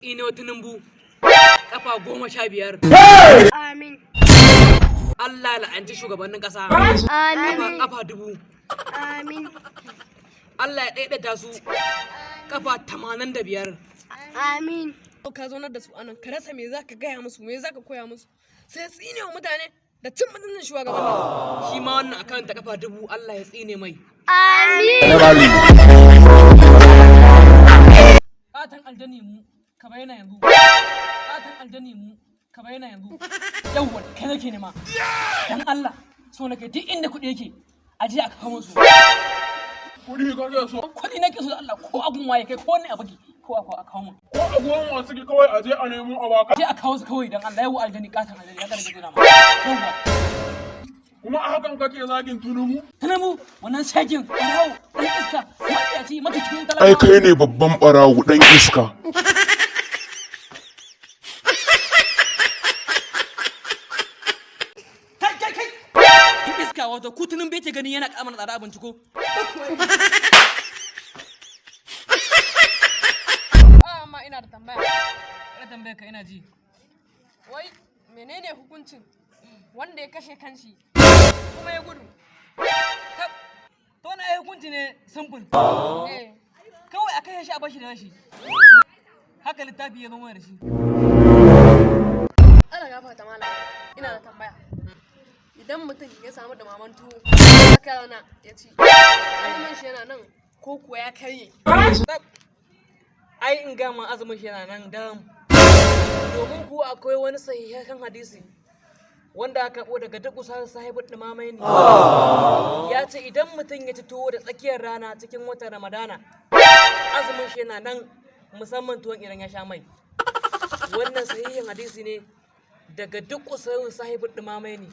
Ino Tinubu kafa 15. Amin. Allah la'anci shugabannin kasa. Amin. Kafa 1000. Amin. Allah ya daidaita su kafa 85. Amin. Ka zaunar da su anan, ka rasa me zaka gaya musu, me zaka koya musu, sai tsine wa mutane da cin mutuncin shugabanni. Shi ma wannan akan ta kafa 1000, Allah ya tsine mai. Amin. Katan aljani mu ka bayyana yanzu. Katan aljani mu ka bayyana yanzu. Yawwa, kai nake nema. Dan Allah, so nake duk inda kuɗi yake a je a kawo musu. Kuɗi kake so? Kuɗi nake so da Allah, ko agun waye kai, ko wani abu ko a kawo mu. Ko a gurin masu ki kawai a je a nemo a baka. Je a kawo su kawai dan Allah. Yawwa, aljani, katan aljani ya karbe jira ma. Yawwa. Kuma a hakan kake zagin Tunubu? Tinubu wannan shagin ɓarawo, ɗan iska, matsiyaci, matukin talakawa. Ai kai ne babban ɓarawo, ɗan iska. Kai kai kai! In iska, wato ku Tinubu yake gani yana kamar tsada abinci ko? Amma ina da tambaya. Ina tambaya ka, ina ji. Wai menene hukuncin wanda ya kashe kanshi kuma ya gudu? Kap. To wannan ai hukunci ne simple. Eh. Kawai a kashe shi a bashi da rashi. Haka littafi ya zama da shi. Allah gafarta malam, ina da tambaya. Idan mutum ya samu dumaman tuwo aka rana ya ci, azumin shi yana nan ko kuwa ya karye? Ai in gama azumin shi yana nan dam. Domin kuwa akwai wani sahihan hadisi wanda aka karɓo daga duk usa sahibin ɗumamai ne. Ya ce idan mutum ya ci tuwo da tsakiyar rana cikin watan Ramadana, azumin shi yana nan, musamman tuwon idan ya sha mai. Wannan sahihin hadisi ne daga duk usa sahibin ɗumamai ne.